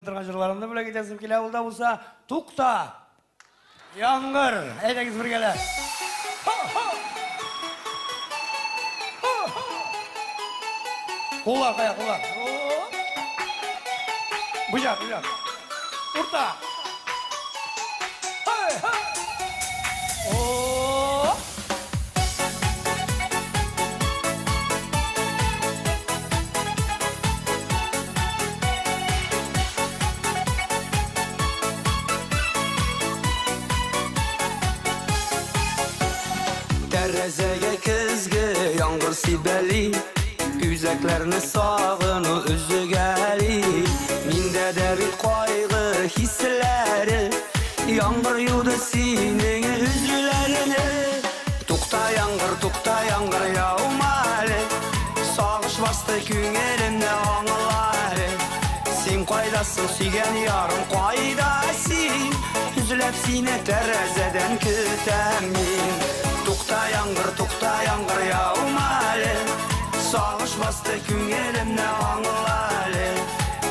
торган җырларымны бүләк итәсем килә. Ул да булса, Тукта! Яңгыр! Әйдәгез бергәләп. Куллар кая, куллар. Буҗак, буҗак. Урта. Тәрәзәгә көзге яңгыр сибәли, Үзәкләрне сагыну өзгәли. Миндә дә бит кайгы хисләре, Яңгыр юды синең өзләреңне. Тукта, яңгыр, тукта, яңгыр, яума әле. Сагыш басты күңелемне, аңла әле. Син кайдасың, сөйгән ярым, кайда син? Өзләп сине тәрәзәдән көтәм мин. Тукта, яңгыр, тукта, яңгыр, яума әле. Сагыш басты күңелемне, аңла әле.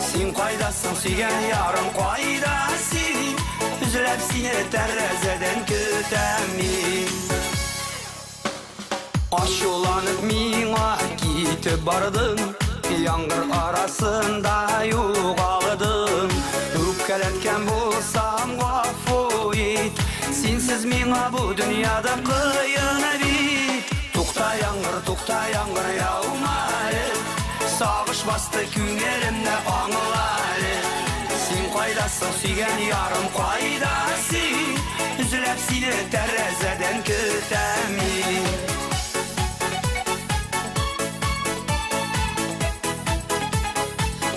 Син кайдасың, сөйгән ярым, кайда син? Өзләп сине тәрәзәдән көтәм мин. Ачуланып миңа китеп бардың, Яңгыр арасында югалдың. Үпкәләткән булсам, гафу ит, Синсез миңа бу дөньяда кыен бит. Тукта, яңгыр, тукта, яңгыр, яума әле. Сагыш басты күңелемне, аңла әле. Син кайдасың, сөйгән ярым, кайда син? Өзләп сине тәрәзәдән көтәм мин.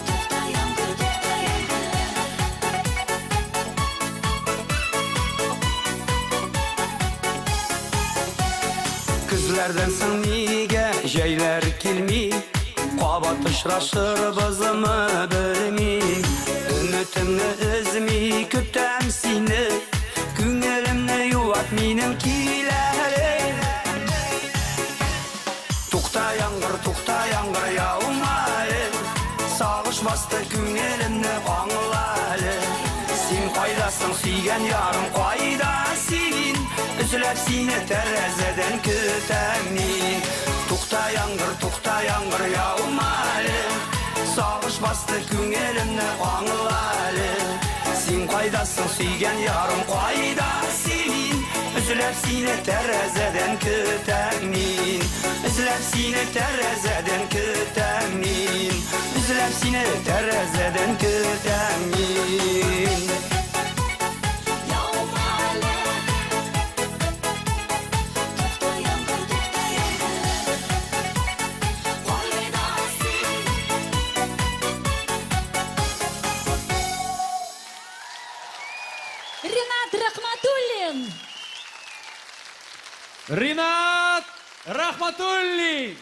Тукта, яңгыр, тукта, яңгыр. Көзләрдән соң нигә җәйләр килми? Кабат очрашырбызмы, белмим. Өметемне өзми көтәм сине. Күңелемне юат минем киләре. Тукта, яңгыр, тукта, яңгыр, яума әле. Сагыш басты күңелемне, аңла әле. Син кайдасың, сөйгән ярым, кайда син? Өзләп сине тәрәзәдән көтәм мин. Тукта, яңгыр, тукта, яңгыр, яума әле. Сагыш басты күңелемне, аңла әле. Син кайдасың, сөйгән ярым, кайда син? Өзләп сине тәрәзәдән көтәм мин. Өзләп сине тәрәзәдән көтәм мин. Өзләп сине тәрәзәдән көтәм мин. Яума әле. Тукта, яңгыр, тукта, яңгыр. Кайда син? Ринат Рахматуллин! Ринат Рахматуллин!